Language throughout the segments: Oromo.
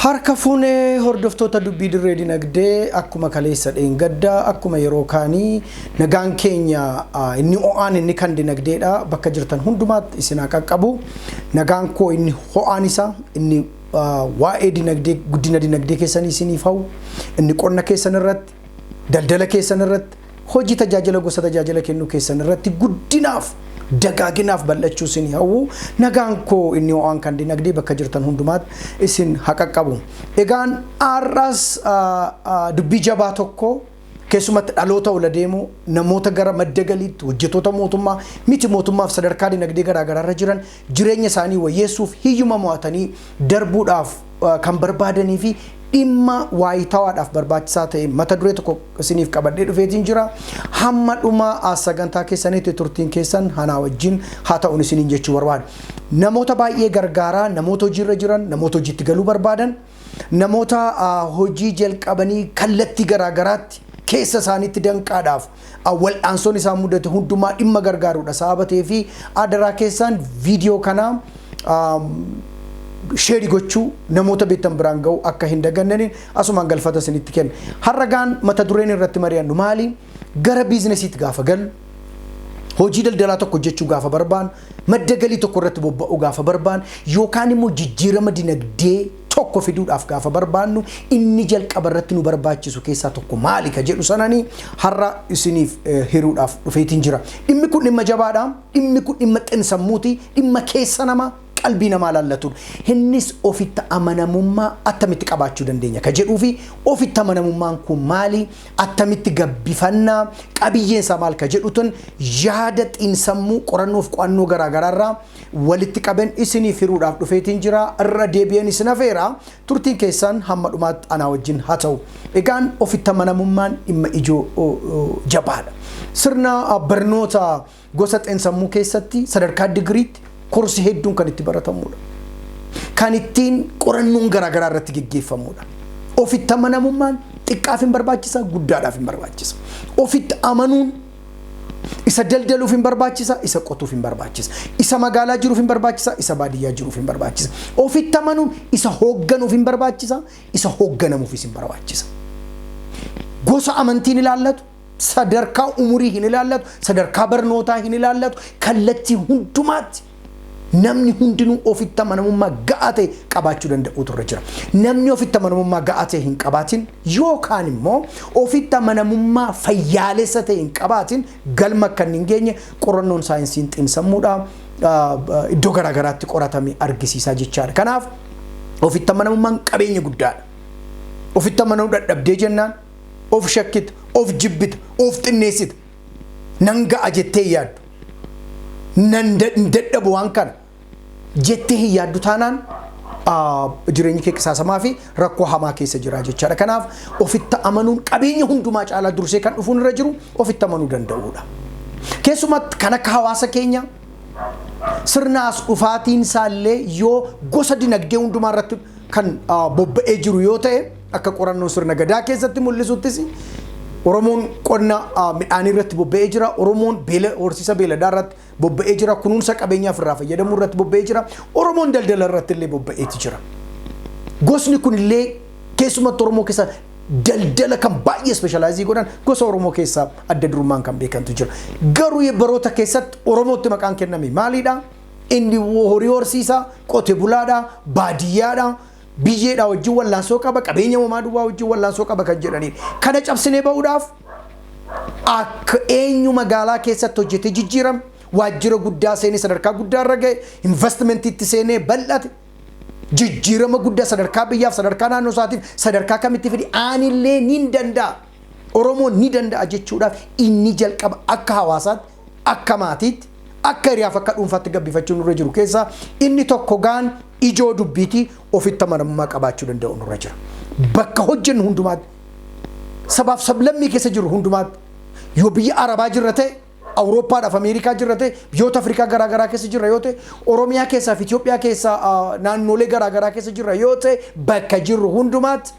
Harka fuunee hordoftoota Dubbii Dirree Dinagdee, akkuma kaleessa dheengaddaa, akkuma yeroo kaanii, nagaan keenya inni ho'aan, inni kan dinagdeedha, bakka jirtan hundumaatti isin haa qaqqabu. Nagaan koo inni ho'aan isaa inni waa'ee dinagdee, guddina dinagdee keessanii isiniif hawwu, inni qonna keessan irratti, daldala keessan irratti, hojii tajaajila, gosa tajaajila kennuu keessan irratti guddinaaf, dagaaginaaf bal'achuu isin hawwu, nagaan koo inni ho'aan kan dinagdee bakka jirtan hundumaatti isin haa qaqqabu. Egaan har'as dubbii jabaa tokko, keessumatti dhaloota ola deemu, namoota gara madda galiitti, hojjetoota mootummaa, miti mootummaaf, sadarkaa dinagdee garaagaraa irra jiran, jireenya isaanii wayyeessuuf, hiyyuma mo'atanii darbuudhaaf kan barbaadanii fi dhimma waayitawaadhaaf barbaachisaa ta'e mata duree tokko isiniif qabadhee dhufeetiin jira. Hamma dhuma sagantaa keessaniitti turtiin keessan hanaa wajjin haa ta'uun isiniin jechuu barbaada. Namoota baay'ee gargaaraa, namoota hojiirra jiran, namoota hojiitti galuu barbaadan, namoota hojii jalqabanii kallattii garaagaraatti keessa isaaniitti danqaadhaaf wal'aansoon isaan mudate hundumaa dhimma gargaarudha sababa ta'ee fi adaraa keessaan viidiyoo kana share gochuu, namoota beektan biraan ga'u akka hin dagannaniin asumaan galfata isinitti kenna. Har'a gaan mata dureen irratti mari'annu maali? Gara businessiitti gaafa gallu, hojii daldalaa tokko hojjechuu gaafa barbaannu, madda galii tokko irratti bobba'uu gaafa barbaannu, yookaan immoo jijjiirama dinagdee tokko fiduudhaaf gaafa barbaannu, inni jalqaba irratti nu barbaachisu keessaa tokko maali ka jedhu sananii har'a isiniif hiruudhaaf dhufeetiin jira. Dhimmi kun dhimma jabaadha. Dhimmi kun dhimma xinsammuuti. Dhimma keessa namaa, qalbii namaa laallatudha. Innis ofitti amanamummaa attamitti qabaachuu dandeenya ka jedhuu fi ofitti amanamummaan kun maali? Attamitti gabbifannaa? Qabiyyeen isaa maal ka jedhu tun yaada xiinsammuu qorannoof qo'annoo garaagaraarraa walitti qaben isiniif hiruudhaaf dhufeetiin jira. Irra deebi'een isin hafeera. Turtiin keessan hamma dhumaatti anaa wajjin haa ta'u. Egaan ofitti amanamummaan dhimma ijoo jabaadha. Sirna barnoota gosa xiinsammuu keessatti sadarkaa digiriitti koorsii hedduun kan itti baratamudha. Kan ittiin qorannoon garaagaraa irratti geggeeffamudha. Ofitti amanamummaan xiqqaaf hin barbaachisa, guddaadhaaf hin barbaachisa. Ofitti amanuun isa daldaluuf hin barbaachisa, isa qotuuf hin barbaachisa. Isa magaalaa jiruuf hin barbaachisa, isa baadiyyaa jiruuf hin barbaachisa. Ofitti amanuun isa hoogganuuf hin barbaachisa, isa hoogganamuufis hin barbaachisa. Gosa amantiin ilaallatu, sadarkaa umurii hin ilaallatu, sadarkaa barnootaa hin ilaallatu, kallattii hundumaatti namni hundinuu ofitti amanamummaa ga'aa ta'e qabaachuu danda'uutu irra jira. Namni ofitti amanamummaa ga'aa ta'e hin qabaatin yookaan immoo ofitti amanamummaa fayyaalessa ta'e hin qabaatin galma akka hin geenye qorannoon saayinsiin xiinsammuudha iddoo garaagaraatti qoratame argisiisaa jechaadha. Kanaaf ofitti amanamummaan qabeenya guddaadha. Ofitti amanamuu dadhabdee jennaan of shakkita, of jibbita, of xinneessita. Nan ga'a jettee yaaddu. Nan dadhabu waan kana jettee hin yaaddu taanaan jireenyi kee qisaasamaa fi rakkoo hamaa keessa jira jechaadha. Kanaaf ofitti amanuun qabeenya hundumaa caalaa dursee kan dhufuun irra jiru ofitti amanuu danda'uudha. Keessumatti kan akka hawaasa keenya sirna as dhufaatiin isaallee yoo gosa dinagdee hundumaa irratti kan bobba'ee jiru yoo ta'e, akka qorannoo sirna gadaa keessatti mul'isuttis, Oromoon qonna midhaanii irratti bobba'ee jira. Oromoon beela horsiisa beeladaa irratti bobba'ee jira. Kunuunsa qabeenyaaf irraa fayyadamuu irratti bobba'ee jira. Oromoon daldala irratti illee bobba'eeti jira. Gosni kun illee keessumatti Oromoo keessa daldala kan baay'ee specialize godhan gosa Oromoo keessaa adda durummaan kan beekantu jira. Garuu baroota keessatti Oromootti maqaan kenname maalidha? Inni horii horsiisaa, qote bulaadha, baadiyyaadha, biyyeedha wajjin wallaansoo qaba, qabeenya uumamaa duwwaa wajjin wallaansoo qaba kan jedhanidha. Kana cabsinee ba'uudhaaf akka eenyu magaalaa keessatti hojjetee jijjiirame, waajjira guddaa seenee sadarkaa guddaa irra ga'e, investmentiitti seenee bal'ate, jijjiirama guddaa sadarkaa biyyaaf, sadarkaa naannoo isaatiif, sadarkaa kamitti fide, aanillee ni danda'a. Oromoon ni danda'a jechuudhaaf inni jalqaba akka hawaasaatti, akka maatiitti, akka hiriyaaf, akka dhuunfaatti gabbifachuun nurra jiru keessaa inni tokko gaan ijoo dubbiitii ofitti amanamummaa qabaachuu danda'u nurra jira. Bakka hojjennu hundumaatti, Sabaaf sablammii keessa jirru hundumaatti, yoo biyya Arabaa jirra ta'e, Awurooppaadhaaf Ameerikaa jirra ta'e, biyyoota Afrikaa garaagaraa keessa jirra yoo ta'e, Oromiyaa keessaa fi Itoophiyaa keessaa naannolee garaagaraa keessa jirra yoo ta'e, bakka jirru hundumaatti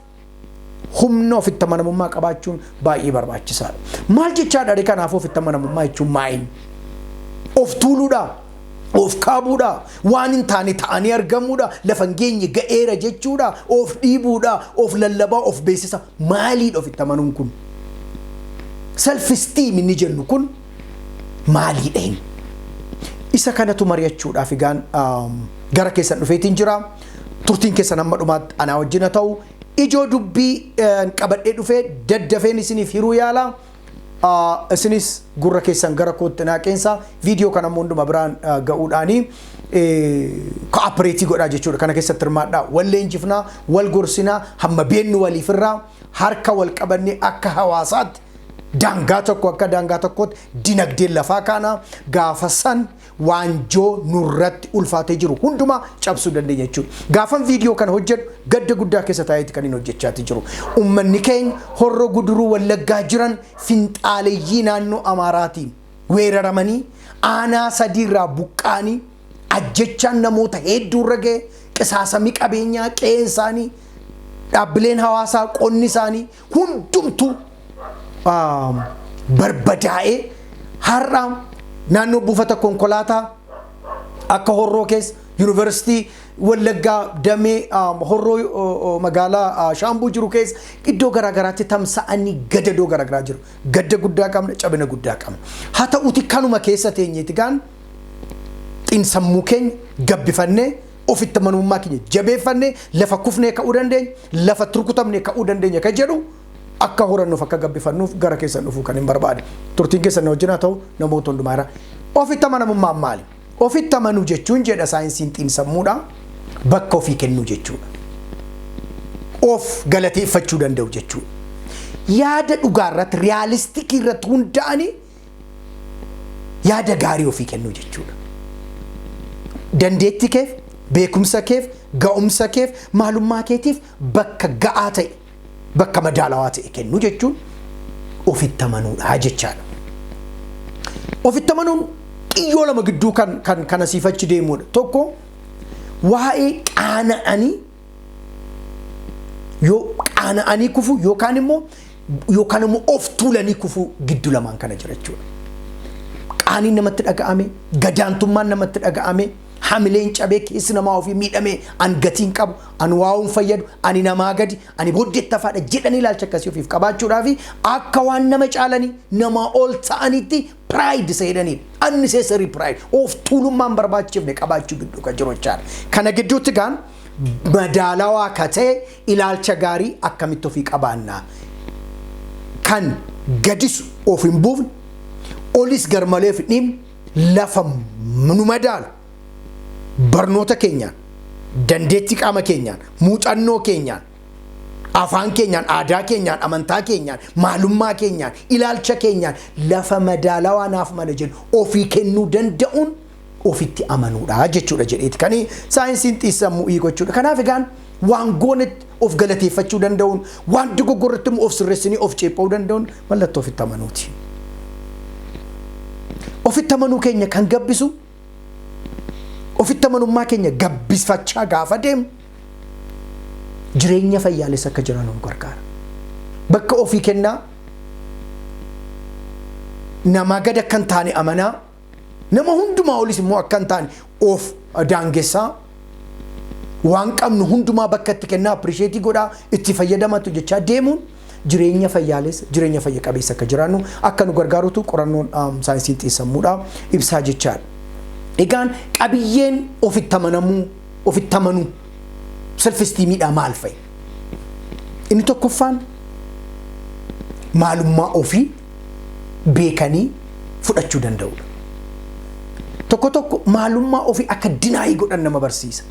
humna ofitti amanamummaa qabaachuun baay'ee barbaachisaadha. Maal jechaadha? Kanaaf ofitti amanamummaa jechuun maali? Of tuuluudha? Of kaabuudha? Waan hin taane ta'anii argamuudha? Lafa hin geenye ga'eera jechuudha? Of dhiibuudha? Of lallabaa, of beeksisa? Maaliidha ofitti amanuun kun? Self esteem inni jennu kun maaliidha inni? Isa kanatu mari'achuudhaaf egaan gara keessan dhufeetiin jira. Turtiin keessan hamma dhumaatti anaa wajjin haa ta'u. Ijoo dubbii qabadhee dhufee daddafeen isiniif hiruu yaala. Isinis gurra keessan gara kootti naaqeensa, viidiyoo kana immoo hunduma biraan ga'uudhaanii cooperate godhaa jechuudha. Kana keessatti hirmaadhaa. Wal leenjifnaa, wal gorsinaa, hamma beennu waliifirraa harka wal qabannee akka hawaasaatti daangaa tokko akka daangaa tokkootti dinagdeen lafaa kaana. Gaafa san waanjoo nurratti ulfaatee jiru hundumaa cabsuu dandeenya jechuudha. Gaafan viidiyoo kana hojjedhu gadda guddaa keessa taa'eeti kan inni hojjechaati jiru. Uummanni keenya Horroo Guduruu Wallaggaa jiran finxaaleeyyii naannoo Amaaraatiin weeraramanii, aanaa sadiirraa buqqaanii, ajjechaan namoota hedduurra ga'e, qisaasamii qabeenyaa, qe'een isaanii, dhaabbileen hawaasaa, qonni isaanii hundumtuu barbadaa'ee, har'a naannoo buufata konkolaataa akka Horroo keessa, Yuunivarsiitii Wallaggaa damee Horroo magaalaa Shaambuu jiru keessa, iddoo garaagaraatti tamsa'anii gadadoo garaagaraa jiru. Gadda guddaa qabna, cabina guddaa qabna. Haa ta'uuti kanuma keessa teenyeeti gaan xiinsammuu keenya gabbifannee, ofitti amanamummaa keenya jabeeffannee, lafa kufnee ka'uu dandeenya, lafa turkutamnee ka'uu dandeenya kan jedhu akka horannuuf, akka gabbifannuuf gara keessan dhufuu kan hin barbaade. Turtiin keessan na wajjin haa ta'u namoota hundumaa irra. Ofitti amanamummaan maali? Ofitti amanuu jechuun, jedha saayinsiin xiinsammuudha, bakka ofii kennuu jechuudha. Of galateeffachuu danda'u jechuudha. Yaada dhugaa irratti, realistic irratti hundaa'anii yaada gaarii ofii kennuu jechuudha. Dandeettii keef, beekumsa keef, ga'umsa keef, maalummaa keetiif bakka ga'aa ta'e, bakka madaalawaa ta'e kennuu jechuun ofitti amanuudha jechaadha. Ofitti amanuun xiyyoo lama gidduu kan asiif achi deemudha. Tokko waa'ee qaana'anii, yoo qaana'anii kufu yookaan immoo of tuulanii kufuu gidduu lamaan kana jira jechuudha. Qaaniin namatti dhaga'ame, gadaantummaan namatti dhaga'ame, hamileen cabee, keessi namaa ofii miidhame, an gatiin qabu, an waa'uun fayyadu, ani namaa gadi, ani booddeetti hafaadha jedhanii ilaalcha akkasii ofiif qabaachuudhaa fi akka waan nama caalanii, namaa ol ta'anitti pride isa jedhanii, unnecessary pride, of tuulummaan barbaachifne qabaachuu gidduu kan jiru jechaadha. Kana gidduutti gaan madaalawaa ka ta'e ilaalcha gaarii akkamitti ofii qabaannaa? Kan gadis of hin buufne, olis garmalee of hin dhiibne, lafa nu madaalu barnoota keenyaan, dandeettii qaama keenyaan, muuxannoo keenyaan, afaan keenyaan, aadaa keenyaan, amantaa keenyaan, maalummaa keenyaan, ilaalcha keenyaan lafa madaalawaa naaf mala jedhu ofii kennuu danda'uun ofitti amanuudha jechuudha jedheeti kan saayinsiin xiinsammuu gochuudha. Kanaaf egaan waan goonetti of galateeffachuu danda'uun, waan dogoggorratti immoo of sirreessinii of ceepha'uu danda'uun mallattoo ofitti amanuuti. Ofitti amanuu keenya kan gabbisu, ofitti amanummaa keenya gabbifachaa gaafa deemu, jireenya fayyaalessa akka jiran nu gargaara. Bakka ofii kennaa, namaa gad akka hin taane amanaa, nama hundumaa olis immoo akka hin taane of daangessaa, waan qabnu hundumaa bakka itti kennaa, appreciate godhaa, itti fayyadamatu jechaa deemuun jireenya fayyaalessa, jireenya fayya qabeessa akka jiraannu akka nu gargaarutu qorannoon saayinsiin xiinsammuudha ibsaa jechaadha. Egaan qabiyyeen ofitti amanamuu, ofitti amanuu, self esteemiidhaa maal fa'i? Inni tokkoffaan maalummaa ofii beekanii fudhachuu danda'udha. Tokko tokko maalummaa ofii akka deny godhan nama barsiisa.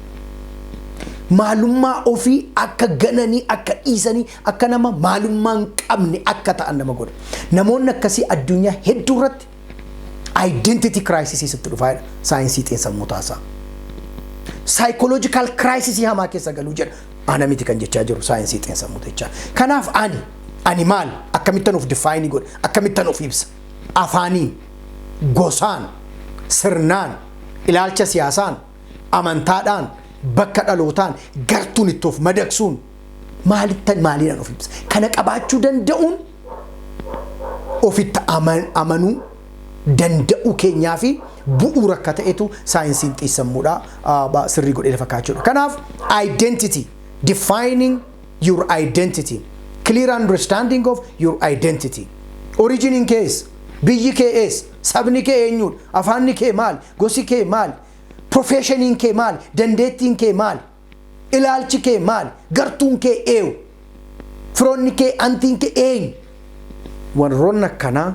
Maalummaa ofii akka gananii, akka dhiisanii, akka nama maalummaa hin qabne akka ta'an nama godha. Namoonni akkasii addunyaa hedduu irratti identity crisis sitti dhufaa jedha saayinsii xiinsammuu taasaa. Psychological crisis hamaa keessa galuu jedha. Ana miti kan jechaa jiru, saayinsii xiinsammuu jechaa. Kanaaf ani Ani maal? Akkamittan of define godha? Akkamittan of ibsa? Afaaniin, gosaan, sirnaan, ilaalcha siyaasaan, amantaadhaan, bakka dhalootaan, gartuun itti of madaqsuun, maalittan maaliidhaan of ibsa? Kana qabaachuu danda'uun ofitti amanuu danda'uu keenyaa fi bu'uura akka ta'etu saayinsiin xiinsammuudhaa sirrii godhee lafa kaa'achuudha. Kanaaf identity, defining your identity, clear understanding of your identity. Originiin kee eessa? Biyyi kee eessa? Sabni kee eenyudha? Afaanni kee maali? Gosi kee maali? Professioniin kee maali? Dandeettiin kee maali? Ilaalchi kee maali? Gartuun kee eenyu? Firoonni kee, antiin kee eenyu? Warroonni akkanaa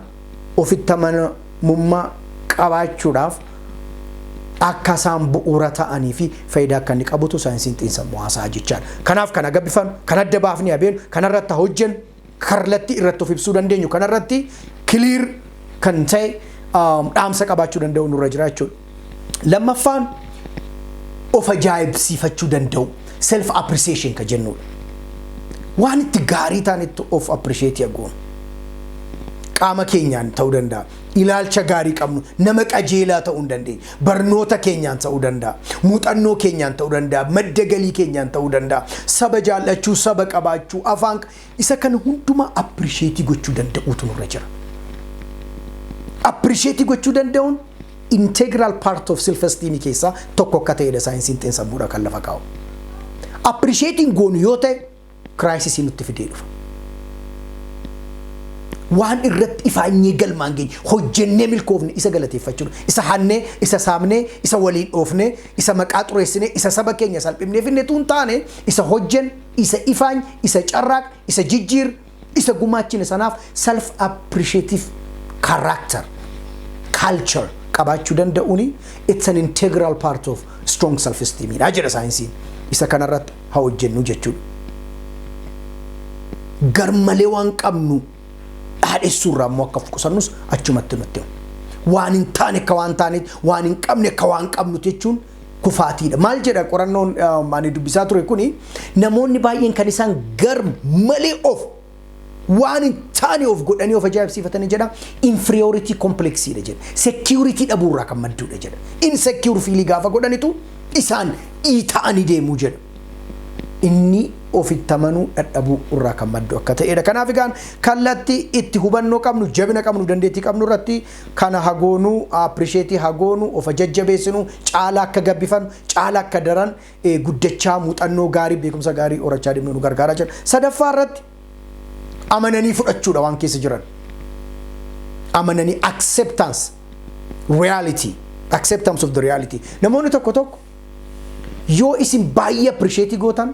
ofitti amanamummaa qabaachuudhaaf akka isaan bu'uura ta'anii fi faayidaa akka inni qabutu saayinsiin xiinsammuu haasa'a jechaadha. Kanaaf kana gabbifan, kan adda baafnee abeenu, kanarratti hojjennu, kallattii irratti of ibsuu dandeenyu, kanarratti clear kan ta'e dhaamsa qabaachuu danda'u nurra jira jechuudha. Lammaffaan of ajaa'ibsiifachuu danda'u, self appreciation ka jennudha. Waan itti gaarii ta'anitti of appreciate goonu. Qaama keenyaan ta'uu danda'a. Ilaalcha gaarii qabnu, nama qajeelaa ta'uu hin dandeenya. Barnoota keenyaan ta'uu danda'a. Muuxannoo keenyaan ta'uu danda'a. Madda galii keenyaan ta'uu danda'a. Saba jaallachuu, saba qabaachuu, afaan isa kana hundumaa appreciate gochuu danda'uutu nurra jira. Appreciate gochuu danda'uun integral part of self esteem keessaa tokko akka ta'edha saayinsiin xiinsammuudha kan lafa kaa'u. Appreciating goonu yoo ta'e crisisii nutti fidee dhufa. Waan irratti ifaanyee galmaan geenye, hojjennee milkoofne, isa galateeffachuudha. Isa hannee, isa saamnee, isa waliin dhoofnee, isa maqaa xureessinee, isa saba keenya salphifnee finne tuun taane, isa hojjen, isa ifaany, isa carraaq, isa jijjiir, isa gumaachine sanaaf self appreciative character, culture qabaachuu danda'uuni it's an integral part of strong self esteem dha jedha saayinsiin. Isa kanarratti haa hojjennu jechuudha. Garmalee waan qabnu dhaadhessuurraa immoo akka of qusannus achumatti nutti himu. Waan hin taane akka waan taanetti, waan hin qabne akka waan qabnuti jechuun kufaatiidha. Maal jedha qorannoon ani dubbisaa ture kuni? Namoonni baay'een kan isaan gar malee of waan hin taane of godhanii of ajaa'ibsiifatanii jedha, inferiority complexiidha jedha. Security dhabuurraa kan madduudha jedha. Insecure feelii gaafa godhanitu isaan dhiita'anii deemuu jedha. Inni ofitti amanuu dadhabuu irraa kan maddu akka ta'edha. Kanaaf egaan kallattii itti hubannoo qabnu, jabina qabnu, dandeettii qabnu irratti kana hagoonuu, appreciate hagoonuu, of jajjabeessinu, caala akka gabbifannu, caala akka daran guddachaa, muuxannoo gaarii, beekumsa gaarii horachaa deemnu nu gargaaraa jira. Sadaffaa irratti amananii fudhachuudha waan keessa jiran. Amananii, acceptance reality, acceptance of the reality. Namoonni tokko tokko yoo isin baay'ee appreciate gootan,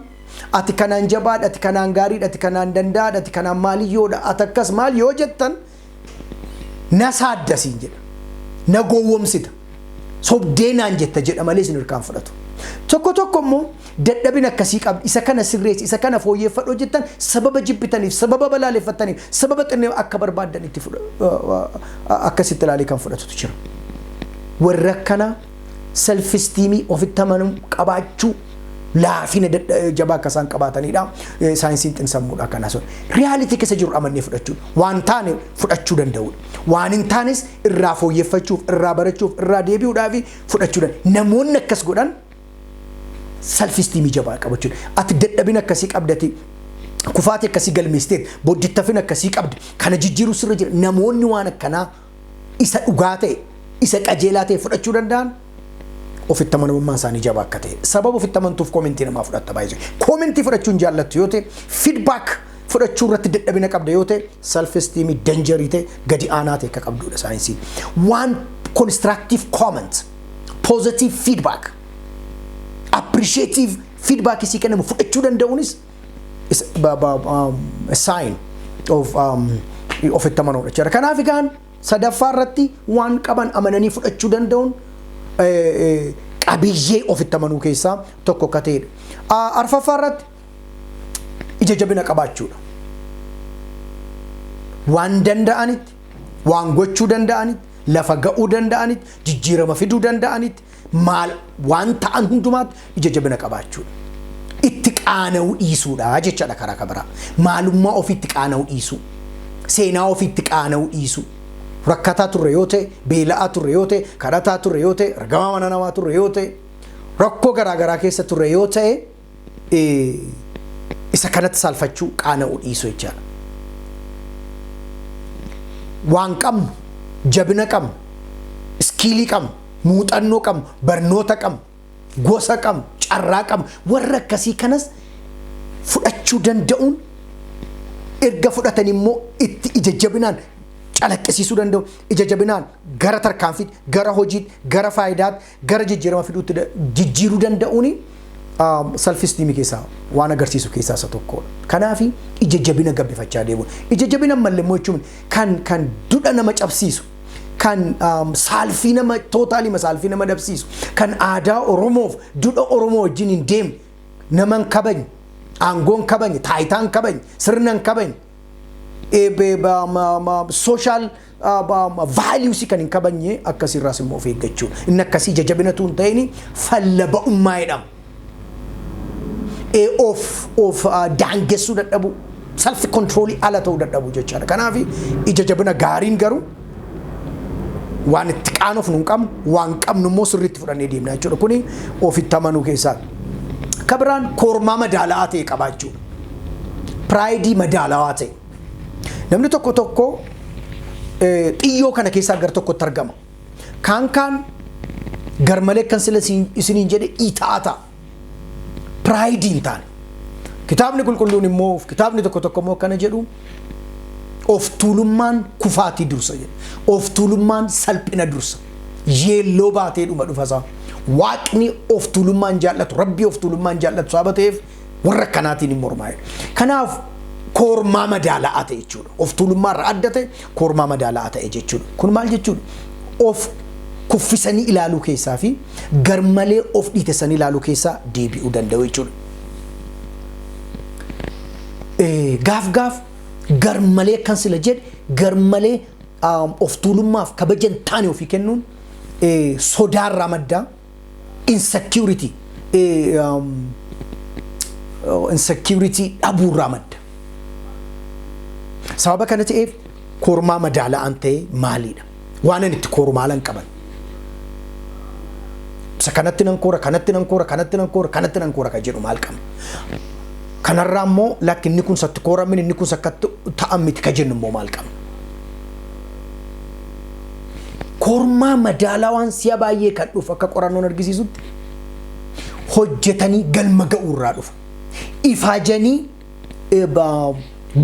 ati kanaan jabaadha, ati kanaan gaariidha, ati kanaan danda'aadha, ati kanaan maaliyyoodha, ati akkas maal yoo jettan, na saadda siin jedha. Na gowwomsita. Sobdee naan jetta jedha malee isin hirkaan fudhatu. Tokko tokko immoo dadhabina akkasii qabdi, isa kana sirreessi, isa kana fooyyeffadhu jettan, sababa jibbitaniif, sababa balaaleffataniif, sababa xinnee akka barbaaddan itti akkasitti ilaalee kan fudhatutu jira. Warra akkana self esteemii, ofitti amanuu qabaachuu laafina jabaa akka isaan qabaatanidha. Saayinsiin xinsammuudha kana sun. Reality keessa jiru amannee fudhachuudha. Waan taane fudhachuu danda'udha. Waan hin taanes irraa fooyyeffachuuf, irraa barachuuf, irraa deebi'uudhaaf fudhachuu danda'u. Namoonni akkas godhan self esteemii jabaa qabachuudha. Ati dadhabina akkasii qabdati, kufaatii akkasii galmeessiteet, booddittafina akkasii qabdi, kana jijjiiruu sirra jira. Namoonni waan akkanaa isa dhugaa ta'e, isa qajeelaa ta'e fudhachuu danda'an ofitti amanamummaan isaanii jabaa akka ta'e. Sababa ofitti amantuuf commentii namaa fudhatta baay'ee. Commentii fudhachuun jaallattu yoo ta'e, feedback fudhachuu irratti dadhabina qabda yoo ta'e, self esteemii dangerii ta'e, gadi aanaa ta'e akka qabdudha saayinsiin. Waan constructive comment, positive feedback, appreciative feedback isii kennamu fudhachuu danda'uunis is a sign of ofitti amanuudha jechuudha. Kanaaf egaan sadaffaa irratti waan qaban amananii fudhachuu danda'uun qabiyyee ofitti amanuu keessaa tokko akka ta'edha. Arfaffaa irratti ija jabina qabaachuudha. Waan danda'anitti, waan gochuu danda'anitti, lafa ga'uu danda'anitti, jijjiirama fiduu danda'anitti, maal waan ta'an hundumaatti ija jabina qabaachuudha. Itti qaana'uu dhiisuudha. Qaana'uu dhiisuudha jechaadha karaa kabiraa. Maalummaa ofiitti qaana'uu dhiisuu. Seenaa ofiitti qaana'uu dhiisuu. Rakkataa turre yoo ta'e, beela'aa turre yoo ta'e, kadhataa turre yoo ta'e, argamaa mana namaa turre yoo ta'e, rakkoo garaagaraa keessa turre yoo ta'e, isa kanatti saalfachuu, qaana'uu dhiisuu jechaadha. Waan qabnu, jabina qabnu, skill qabnu, muuxannoo qabnu, barnoota qabnu, gosa qabnu, carraa qabnu, warra akkasii kanas fudhachuu danda'uun, erga fudhatan immoo itti ija jabinaan calaqqisiisuu danda'u, ija jabinaan gara tarkaanfiitti, gara hojiitti, gara faayidaatti, gara jijjiirama fiduutti jijjiiruu danda'uuni self esteem keessaa waan agarsiisu keessaa isa tokkodha. Kanaaf ija jabina gabbifachaa deemuun. Ija jabina mallee immoo jechuun kan dudha nama cabsiisu, kan saalfii nama totally saalfii nama dhabsiisu, kan aadaa Oromoof dudha Oromoo wajjin hin deemne, nama hin kabajne, aangoo hin kabajne, taayitaa hin kabajne, sirna hin kabajne, social values kan hin kabajne akkasirraas immoo of eeggachuu. Inni akkasii ija jabinatu hin ta'in, falla ba'ummaa jedhama. Of daangessuu dadhabu, self control ala ta'uu dadhabu jechaadha. Kanaaf ija jabina gaariin garuu waan itti qaanofnu hin qabnu, waan qabnu immoo sirriitti fudhannee deemna jechuudha. Kuni ofitti amanuu keessaa. Ka biraan koormaa madaalawaa ta'e qabaachuudha. Pride madaalawaa ta'e. Namni tokko tokko xiyyoo kana keessaa gar tokkotti argama. Kaan kaan garmalee kan sila isiniin jedhe dhiita'aa ta'a. Pride hin taane. Kitaabni qulqulluun immoo, kitaabni tokko tokko immoo akkana jedhu: of tuulummaan kufaatii dursa jedha. Of tuulummaan salphina dursa. Yeelloo baatee dhuma dhufasaa. Waaqni of tuulummaan jaallatu, Rabbii of tuulummaan jaallatu sababa ta'eef warra akkanaatiin hin mormaa jedha. Kanaaf koormaa madaala'aa ta'e jechuudha. Of tuulummaa irraa adda ta'e, koormaa madaala'aa ta'e jechuudha. Kun maal jechuudha? Of kuffisanii ilaaluu keessaa fi garmalee of dhiitessanii ilaaluu keessaa deebi'uu danda'u jechuudha. Gaaf gaaf garmalee kan sila jedhe, garmalee of tuulummaaf kabaja hin taane ofii kennuun sodaarraa maddaa, insecurity dhabuurraa madda. Sababa kana ta'eef kormaa madaala'aan ta'e maaliidha? Waan ani itti kormaalan qaban. Isa kanatti nan koora, kanatti nan koora, kanatti nan koora, kanatti nan koora kan jedhu maal qabna? Kanarraa immoo lakki, inni kun satti kooramin, inni kun sakkatti ta'an miti ka jennu immoo maal qabna? Kormaa madaalawaan si'a baay'ee kan dhufu, akka qorannoon argisiisutti, hojjetanii galma ga'uurraa dhufa. Ifaajanii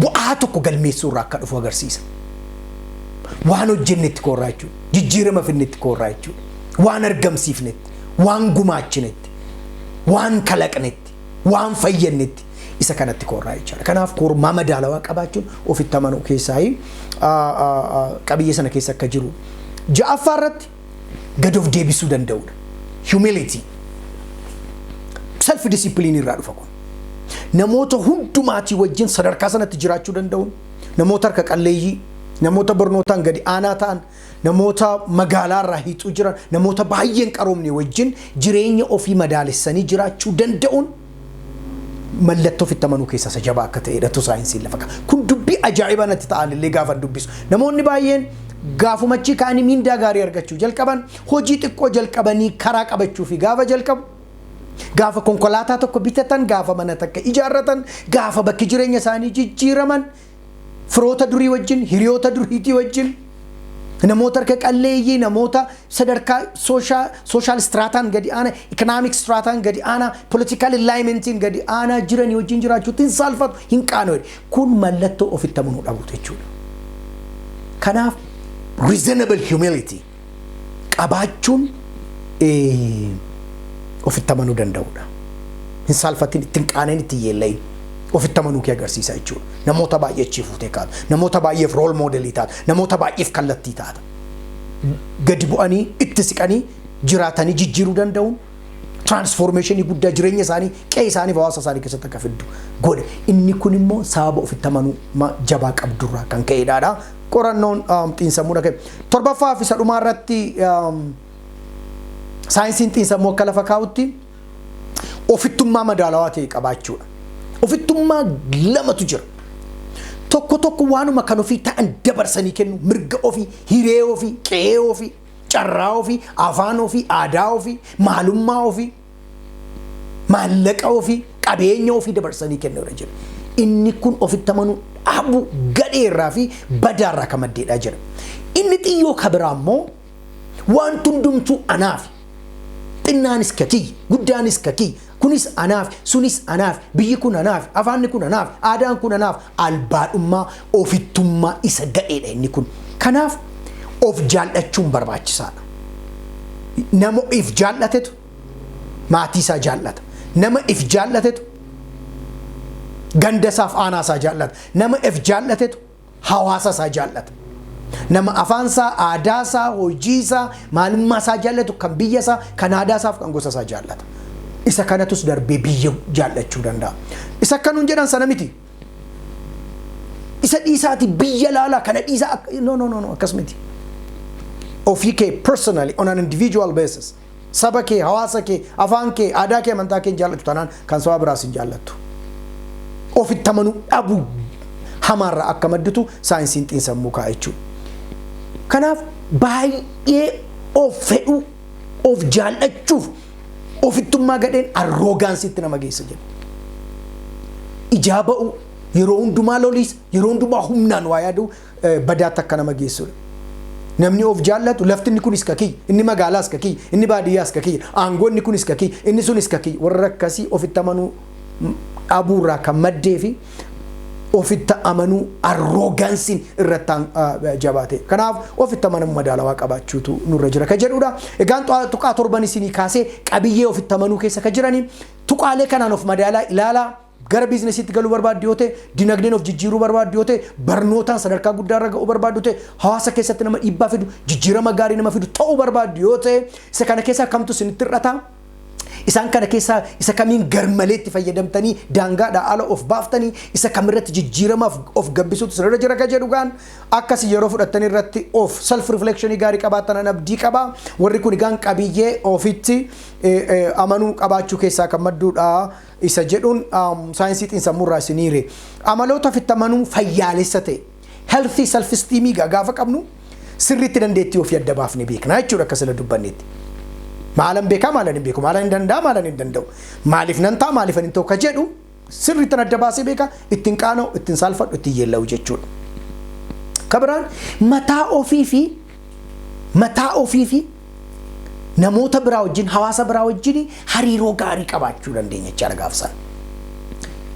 bu'aa tokko galmeessuurraa akka dhufu agarsiisa. Waan hojjennetti koorraa jechuudha. Jijjiirama finnetti koorraa jechuudha. Waan argamsiifnetti, waan gumaachinetti, waan kalaqnetti, waan fayyannetti isa kanatti koorraa jechuudha. Kanaaf kormaa madaalawaa qabaachuun ofitti amanuu keessaa qabiyyee sana keessa akka jiru. Ja'affaa irratti gad of deebisuu danda'udha. Humility. Self discipline irraa dhufa kun. Namoota hundumaatii wajjin sadarkaa sanatti jiraachuu danda'uun, namoota harka qalleeyyii, namoota barnootaan gadi aanaa ta'an, namoota magaalaa irraa hiixuu jiran, namoota baay'een qaroomne wajjin jireenya ofii madaalessanii jiraachuu danda'uun mallattoo ofitti amanuu keessaa isa jabaa akka ta'edha saayinsiin lafa ka'a. Kun dubbii ajaa'ibaa natti ta'an illee gaafa dubbisu. Namoonni baay'een gaafumachii ka'anii miindaa gaarii argachuu jalqaban, hojii xiqqoo jalqabanii karaa qabachuu fi gaafa jalqabu, gaafa konkolaataa tokko bitatan, gaafa mana takka ijaarratan, gaafa bakki jireenya isaanii jijjiiraman, firoota durii wajjin, hiriyoota duriitii wajjin, namoota harka qalleeyyii, namoota sadarkaa social strataan gadi aanaa, economic strataan gadi aanaa, political alignmentiin gadi aanaa jiranii wajjin jiraachuutti hin saalfatu, hin qaana'u. Kun mallattoo ofitti amanuu dhabuutu jechuudha. Kanaaf reasonable humility qabaachuun ofitti amanuu danda'udha. Hin saalfatin, ittiin qaana'in, ittiin yeellayin. Ofitti amanuu kee agarsiisa jechuudha. Namoota baay'ee achii fuutee kaata. Namoota baay'eef role model taata. Namoota baay'eef kallattii taata. Gadi bu'anii itti siqanii jiraatanii jijjiiruu danda'uun transformation guddaa jireenya isaanii, qe'ee isaanii fi hawaasa isaanii keessatti akka fiddu godhe. Inni kun immoo sababa ofitti amanuu jabaa qabdurraa kan ka'edha. Qorannoon xiinsammuu ka'e. Torbaffaa fi isa dhumaa irratti saayinsiin xiinsammuu akka lafa kaa'utti ofittummaa madaalawaa ta'e qabaachuudha. Ofittummaa lamatu jira. Tokko tokko waanuma kan ofii ta'an dabarsanii kennu, mirga ofii, hiree ofii, qe'ee ofii, carraa ofii, afaan ofii, aadaa ofii, maalummaa ofii, maallaqa ofii, qabeenya ofii dabarsanii kennuudha jira. Inni kun ofitti amanuu dhabuu gadheerraa fi badaarraa kan maddeedha jira. Inni xiyyoo kabiraa immoo wanti hundumtuu anaaf, xinnaanis kakiyya, guddaanis kakiyya, kunis anaaf, sunis anaaf, biyyi kun anaaf, afaanni kun anaaf, aadaan kun anaaf, albaadhummaa ofittummaa isa gadheedha inni kun. Kanaaf of jaallachuun barbaachisaadha. Nama if jaallatetu maatii isaa jaallata. Nama if jaallatetu ganda isaaf aanaa isaa jaallata. Nama if jaallatetu hawaasa isaa jaallata. Nama afaan isaa, aadaa isaa, hojii isaa, maalummaa isaa jaallatu, kan biyya isaa, kan aadaa isaaf kan gosa isaa jaallata. Isa kanatus darbee biyya jaallachuu danda'a. Isa akkanuun jedhan sana miti. Isa dhiisaati biyya laalaa kana dhiisaa, no, no, no, no, akkas miti. Ofii kee personally, on an individual basis, saba kee, hawaasa kee, afaan kee, aadaa kee, amantaa kee hin jaallatu taanaan, kan saba biraas hin jaallattu. Ofitti amanuu dhabuu hamaarraa akka madditu saayinsiin xiinsammuu kaa'a jechuudha. Kanaaf baay'ee of fedhuu, of jaallachuuf ofittummaa gadheen arroganceitti nama geessa jedha. Ijaa ba'uu, yeroo hundumaa loliis, yeroo hundumaa humnaan waa yaaduu badaatti akka nama geessudha. Namni of jaallatu lafti inni kunis kakiyya, inni magaalaas kakiyya, inni baadiyyaas kakiyya, aangoonni kunis kakiyya, inni sunis kakiyya. Warra akkasii ofitti amanuu dhabuurraa kan maddee fi ofitti amanuu arroganceiin irratti jabaate. Kanaaf ofitti amanamuu madaalawaa qabaachuutu nurra jira ka jedhudha. Egaan tuqaa torban isinii kaasee qabiyyee ofitti amanuu keessa ka jiranii, tuqaalee kanaan of madaalaa ilaalaa. Gara businessiitti galuu barbaaddu yoo ta'e, dinagdeen of jijjiiruu barbaaddu yoo ta'e, barnootaan sadarkaa guddaa irra ga'uu barbaaddu ta'e, hawaasa keessatti nama dhiibbaa fidu, jijjiirama gaarii nama fidu ta'uu barbaaddu yoo ta'e, isa kana keessaa kamtu isinitti hir'ata? Isaan kana keessaa isa kamiin garmalee itti fayyadamtanii daangaadhaa ala of baaftanii, isa kamirratti jijjiiramaaf of gabbisuutu sirra jira ka jedhu gaan akkasii yeroo fudhattanii irratti of self reflectionii gaarii qabaatan abdii qaba. Warri kun egaan qabiyyee ofitti amanuu qabaachuu keessaa kan madduudha isa jedhuun saayinsii xiinsammuurraa isiniire. Amaloota ofitti amanuu fayyaalessa ta'e, healthy self esteemii gaafa qabnu, sirriitti dandeettii ofii adda baafnee beekna jechuudha akka sila dubbannetti. Maalan beekaa, maalan hin beeku, maalan hin danda'a, maalan hin danda'u, maaliif nan ta'a, maaliif hin ta'u ka jedhu sirriitti adda baasee beeka, ittiin qaana'u, ittiin saalfadhu, ittiin yeella'u jechuudha. Kabiraan mataa ofii fi namoota biraa wajjin, hawaasa biraa wajjin hariiroo gaarii qabaachuu dandeenya jechaadha gaafsan.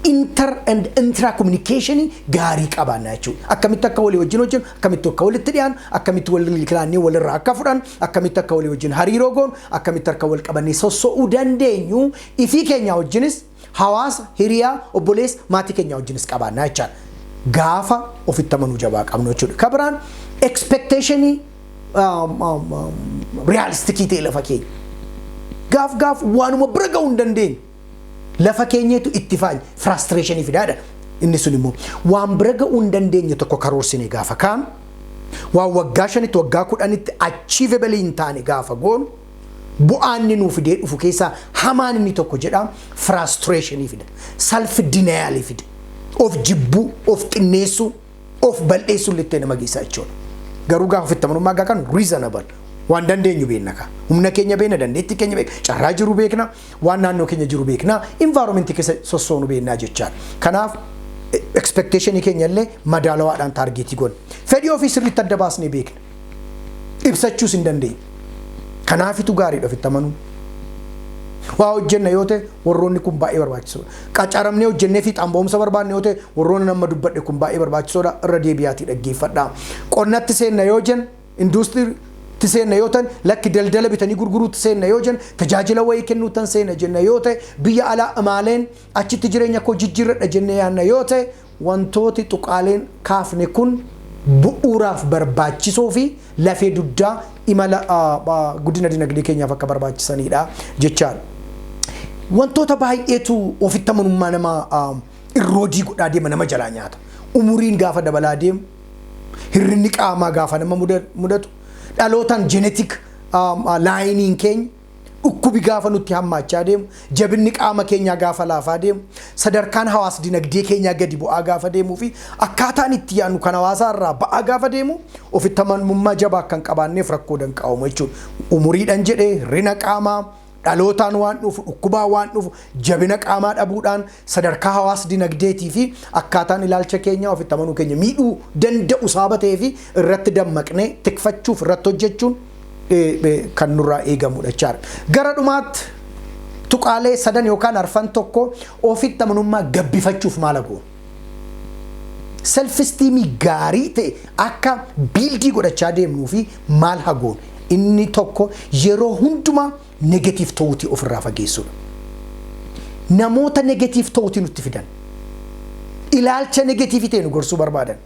Inter and intra communication gaarii qabaanna jechuudha. Akkamitti akka walii wajjin hojjennu, akkamitti akka walitti dhiyaannu, akkamitti wal kilaannee walirraa akka fudhannu, akkamitti akka walii wajjin hariiroo goonu, akkamitti akka wal qabannee sosso'uu dandeenyu ifii keenya wajjinis, hawaasa, hiriyaa, obboleessa, maatii keenya wajjinis qabaanna jechaadha. Gaafa ofitti amanuu jabaa qabnu jechuudha. Kabiraan expectationii realisticii ta'e lafa keenya. Gaaf gaaf waanuma bira ga'uu hin dandeenye lafa keenyeetu itti faanya frustrationii fidaadha. Inni sun immoo waan bira ga'uu hin dandeenye tokko karoorsine gaafa kaanu, waan waggaa 5tti, waggaa 10tti achievable hin taane gaafa goonu, bu'aan inni nuu fidee dhufu keessaa hamaan inni tokko jedha frustrationii fida. Self denialii fida. Of jibbuu, of xinneessuu, of bal'eessuu illee nama geessa jechuudha. Garuu gaafa ofitti amanummaa gaa kan reasonable waan dandeenyu beekna ka. Humna keenya beekna, dandeettii keenya beekna, carraa jiru beekna, waan naannoo keenya jiru beekna, environmentii keessa sossoonu beekna jechaadha. Kanaaf expectationii keenya illee madaalawaadhaan targetii goona. Fedhii ofii sirriitti adda baasnee beekna. Ibsachuus hin dandeenye. Kanaafitu gaariidha ofitti amanuun. Waa hojjenna yoo ta'e, warroonni kun baay'ee barbaachisoodha. Qacaramnee hojjennee fiixaan ba'umsa barbaanne yoo ta'e, warroonni nama dubbadhe kun baay'ee barbaachisoodha. Irra deebi'aatii dhaggeeffadha. Qonnatti seenna yoo jennu, induustiriitti seenna yoo ta'an, lakki daldala bitanii gurguruutti seenna yoo jennu, tajaajila wayii kennuutan seenna jenna yoo ta'e, biyya alaa imaaleen achitti jireenya koo jijjiirradha jennee yaadna yoo ta'e, wantooti tuqaaleen kaafne kun bu'uuraaf barbaachisoo fi lafee dugdaa imala guddina dinagdee keenyaaf akka barbaachisanidha jechaadha. Wantoota baay'eetu ofitti amanummaa nama erode godhaa deema, nama jalaa nyaata. Umuriin gaafa dabalaa deemu, hirrinni qaamaa gaafa nama mudatu, dhalootaan genetic lineiin keenya, Dhukkubi gaafa nutti hammaachaa deemu, jabinni qaama keenyaa gaafa laafaa deemu, sadarkaan hawaas dinagdee keenyaa gadi bu'aa gaafa deemuu fi akkaataan itti yaadnu kan hawaasaa irraa ba'aa gaafa deemu, ofitti amanamummaa jabaa akka hin qabaanneef rakkoo danqa'uuma jechuudha. Umuriidhaan jedhee, hir'ina qaamaa, dhalootaan waan dhufu, dhukkubaa waan dhufu, jabina qaamaa dhabuudhaan, sadarkaa hawaas dinagdeetii fi akkaataan ilaalcha keenyaa ofitti amanuu keenya miidhuu danda'u sababa ta'ee fi irratti dammaqnee tikfachuuf irratti hojjechuun kan nurraa eegamudha jechaadha. Gara dhumaatti, tuqaalee sadan yookaan arfan tokko ofitti amanummaa gabbifachuuf maal goonu? Self esteemii gaarii ta'e akka build godhachaa deemnuu fi maal hagoonu? Inni tokko, yeroo hundumaa negative ta'uutii ofirraa fageessuudha. Namoota negative ta'uutii nutti fidan. Ilaalcha negative ta'e nu gorsuu barbaadan.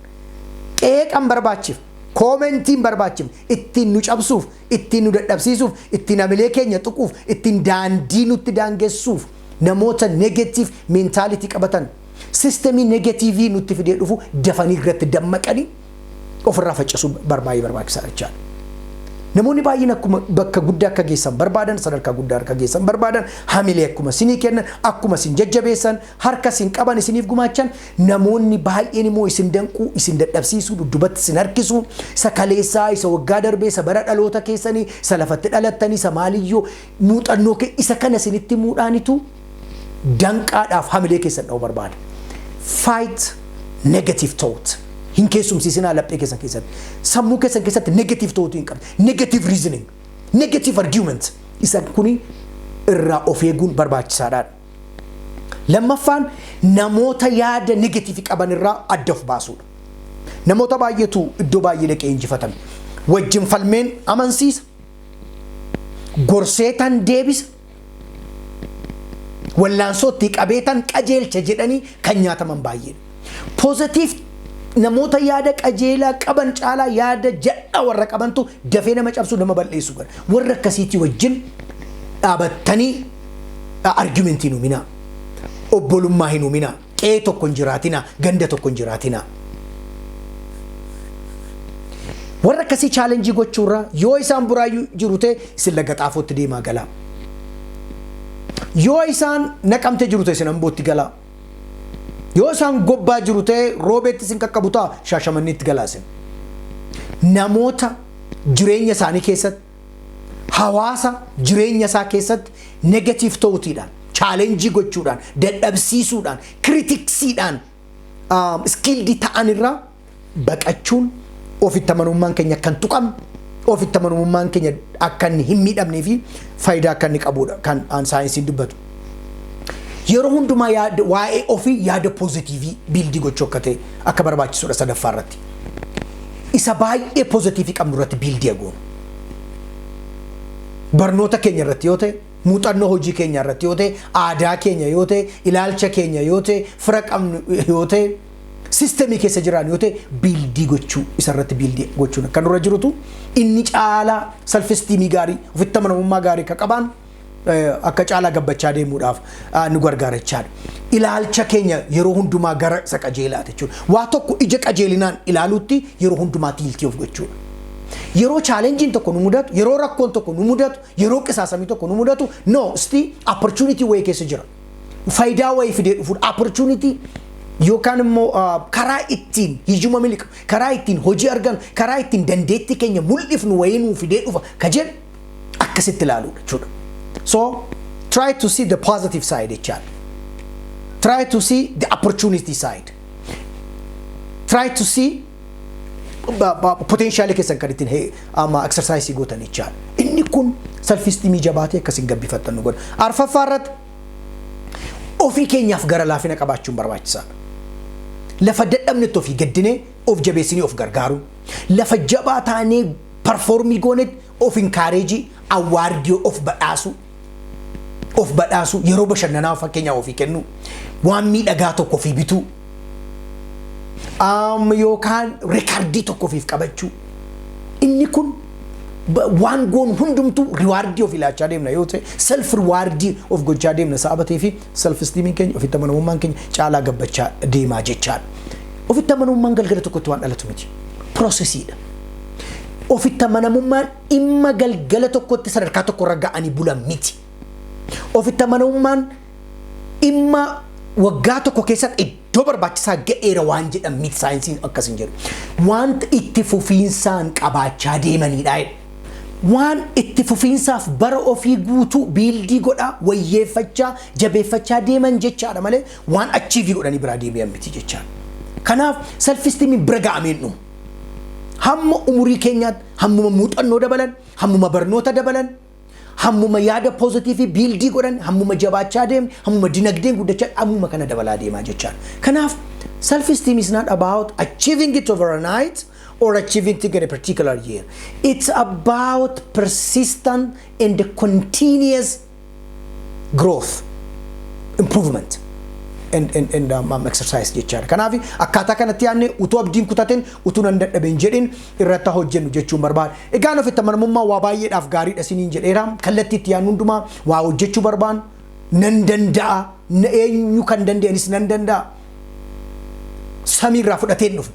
Qeeqan barbaachif. Commentiin barbaachifne ittiin nu cabsuuf, ittiin nu dadhabsiisuuf, ittiin hamilee keenya tuquuf, ittiin daandii nutti daangessuuf namoota negative mentality qabatan, systemii negative nutti fidee dhufu dafanii irratti dammaqanii ofirraa faccisuu baay'ee barbaachisaadha jechaadha. Namoonni baay'een akkuma bakka guddaa akka geessan barbaadan, sadarkaa guddaa akka geessan barbaadan, hamilee akkuma isinii kennan, akkuma isin jajjabeessan, harka isin qaban isiniif gumaachan, namoonni baay'een immoo isin danquu, isin dadhabsiisuu, dudduubatti isin harkisuu, isa kaleessaa, isa waggaa darbee, isa bara dhaloota keessanii, isa lafatti dhalattanii, isa maaliyyoo muuxannoo isa kana isinitti muudhaanitu danqaadhaaf hamilee keessan dha'uu barbaada. Fight negative thought. Hin keessumsiisinaa laphee keessan keessatti. Sammuu keessan keessatti negative thought hin qabne. Negative reasoning. Negative argument. Isa kuni irraa of eeguun barbaachisaadha. Lammaffaan, namoota yaada negative qaban irraa adda of baasuudha. Namoota baay'eetu iddoo baay'ee dhaqee injifatame. Wajjin falmeen amansiisa. Gorseetan deebisa. Wallaansootti qabeetan qajeelcha jedhanii kan nyaataman baay'eedha. Positive namoota yaada qajeelaa qaban caalaa yaada jal'aa warra qabantu dafee nama cabsu, nama balleessu godha. Warra akkasiitii wajjin dhaabattanii argumentii hin uuminaa. Obbolummaa hin uuminaa. Qe'ee tokko hin jiraatinaa. Ganda tokko hin jiraatinaa. Warra akkasii challenge gochuurraa, yoo isaan Buraayyuu jiru ta'e, isin Laga Xaafootti deemaa galaa. Yoo isaan Naqamte jiru ta'e, isin Ambootti galaa. Yoo isaan Gobbaa jiru ta'e, Roobeetti isin qaqqabu ta'a, Shaashamanniitti galaa isin. Namoota jireenya isaanii keessatti, hawaasa jireenya isaa keessatti negative ta'uutiidhaan, challenge gochuudhaan, dadhabsiisuudhaan, criticsiidhaan skilled ta'an irraa baqachuun ofitti amanamummaan keenya kan tuqamne, ofitti amanamummaan keenya akka inni hin miidhamnee fi faayidaa akka inni qabudha kan saayinsiin dubbatu. Yeroo hundumaa yaada waa'ee ofii yaada positive build gochuu akka ta'e akka barbaachisudha sadaffaa irratti. Isa baay'ee positive qabnu irratti build goonu. Barnoota keenya irratti yoo ta'e, muuxannoo hojii keenya irratti yoo ta'e, aadaa keenya yoo ta'e, ilaalcha keenya yoo ta'e, fira qabnu yoo ta'e, systemii keessa jiran yoo ta'e, build gochuu, isarratti build gochuun akka nurra jirutu inni caalaa self esteemii gaarii, ofitti amanamummaa gaarii akka qabaan, akka caalaa gabbachaa deemuudhaaf nu gargaara jechaadha. Ilaalcha keenya yeroo hundumaa gara isa qajeelaati jechuudha. Waa tokko ija qajeelinaan ilaaluutti yeroo hundumaa tilt of gochuudha. Yeroo challengeiin tokko nu mudatu, yeroo rakkoon tokko nu mudatu, yeroo qisaasamii tokko nu mudatu, no, isti opportunity wayii keessa jira. Faayidaa wayii fidee dhufuudha. Opportunity yookaan immoo karaa ittiin hiyyuma miliqu, karaa ittiin hojii argannu, karaa ittiin dandeettii keenya mul'ifnu wayii nuu fidee dhufa ka jedhu akkasitti ilaaluudha jechuudha. So try to see the positive side jechaadha. Try to see the opportunity side. Try to see potentialii keessan kan ittiin amma exercise gootan jechaadha. Inni kun self esteemii jabaatee akkasiin gabbifattan nu godha. Arfaffaa irratti, ofii keenyaaf gara laafina qabaachuun barbaachisaadha. Lafa dadhabnetti ofii gaddinee of jabeessinee of gargaaru. Lafa jabaa taanee perform goonetti of encourage, award of badhaasu. Of badhaasu, yeroo bashannanaa fakkeenyaaf ofii kennu. Waan miidhagaa tokko ofii bituu. Yookaan record tokko ofiif qabachuu. Inni kun waan goonu hundumtuu reward of ilaachaa deemna yoo ta'e, self reward of gochaa deemna sababa ta'ee fi self esteemiin keenya, ofitti amanamummaan keenya caalaa gabbachaa deemaa jechaadha. Ofitti amanamummaan galgala tokkotti waan dhalatu miti. Processiidha. Ofitti amanamummaan dhimma galgala tokkotti sadarkaa tokkorra ga'anii bulan miti. Ofitti amanamummaan dhimma waggaa tokko keessatti iddoo barbaachisaa ga'eera waan jedhan miti, saayinsiin akkas hin jedhu. Wanta itti fufiinsaan qabaachaa deemanidha. Waan itti fufiinsaaf bara ofii guutuu build godhaa, wayyeeffachaa, jabeeffachaa deeman jechaadha malee waan achieve godhanii biraa deebi'an miti jechaadha. Kanaaf self-esteemiin bira ga'ameen dhumu. Hamma umurii keenyaatti hammuma muuxannoo dabalan, hammuma barnoota dabalan, hammuma yaada positive build godhan, hammuma jabaachaa deemne, hammuma dinagdeen guddachaa, hammuma kana dabalaa deemaa jechaadha. Kanaaf self esteem is not about achieving it overnight or achieving it in a particular year. It's about persistent and continuous growth, improvement and exercise jechaadha. Kanaaf akkaataa kanatti yaadne utuu abdiin kutatin, utuu nan dadhabeen jedhin irratti hojjennu jechuun barbaada. Egaan ofitti amanamummaa waa baay'eedhaaf gaariidha isiniin jedheera. Kallattii itti yaadnu hundumaa waa hojjechuu barbaannu nan danda'a. Eenyu kan danda'anis nan danda'a. Samiirraa fudhateen dhufe.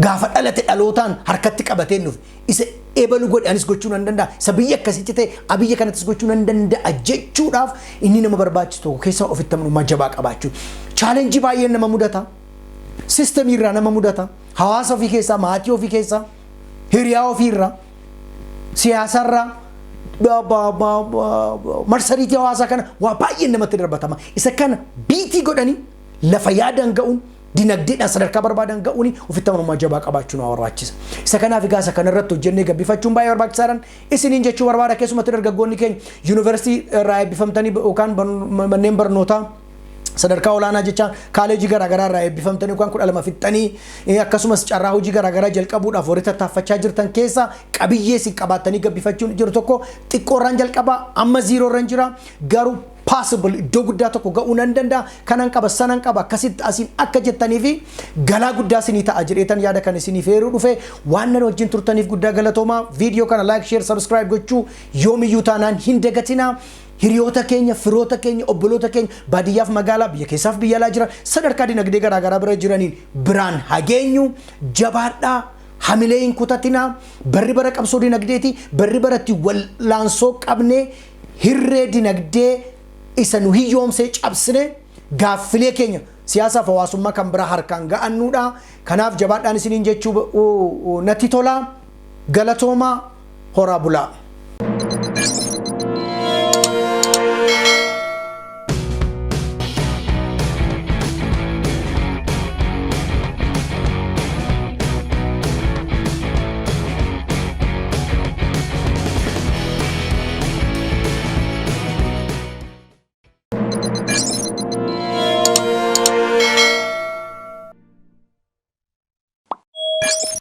Gaafa dhalate dhalootaan harkatti qabateen dhufe. Isa ebalu godhe anis gochuu nan danda'a. Isa biyya akkasitti ta'e biyya kanattis gochuu nan danda'a jechuudhaaf inni nama barbaachisu tokko keessaa ofitti amanamummaa jabaa qabaachuu. Challenge baay'een nama mudata. System irraa nama mudata. Hawaasa ofii keessaa, maatii ofii keessaa, hiriyaa ofii irraa, siyaasarraa, marsariitii hawaasaa kana waa baay'een namatti darbatama. Isa kana beat godhanii lafa yaadan ga'uun, dinagdeedhaan sadarkaa barbaadan ga'uun ofitti amanamummaa jabaa qabaachuu nama barbaachisa. Isa kanaaf egaa isa kanarratti hojjennee gabbifachuun baay'ee barbaachisaadhaan isiniin jechuu barbaada. Keessumatti dargaggoonni keenya yuunivarsiitii irraa eebbifamtanii yookaan manneen barnootaa sadarkaa olaanaa jecha kaaleejii garaagaraa irraa eebbifamtanii yookaan 12 fixxanii, akkasumas carraa hojii garaagaraa jalqabuudhaaf warri tattaaffachaa jirtan keessa qabiyyee isin qabaattanii gabbifachuun jiru tokko xiqqoorraan jalqabaa, amma zeroorraan jira, garuu possible iddoo guddaa tokko ga'uu nan danda'a, kanan qaba, sanan qaba, akkasitti asiin akka jettanii fi galaa guddaa isinii ta'a jedheetan yaada kan isiniif eeruu dhufe. Waan nan wajjin turtaniif guddaa galatoomaa. Viidiyoo kana like, share, subscribe gochuu yoomiyyuu taanaan hin dagatinaa. Hiriyoota keenya, firoota keenya, obboloota keenya baadiyyaaf magaalaa, biyya keessaaf biyya alaa jiran, sadarkaa dinagdee garaagaraa bira jiraniin biraan hageenyu. Jabaadhaa, hamilee hin kutatinaa. Barri bara qabsoo dinagdeeti. Barri baratti wallaansoo qabnee hirree dinagdee isa nu hiyyoomsee cabsine gaaffilee keenya siyaasaaf hawaasummaa kan biraa harkaan ga'annuudha. Kanaaf jabaadhaan isiniin jechuu natti tola. Galatoomaa, horaa bulaa.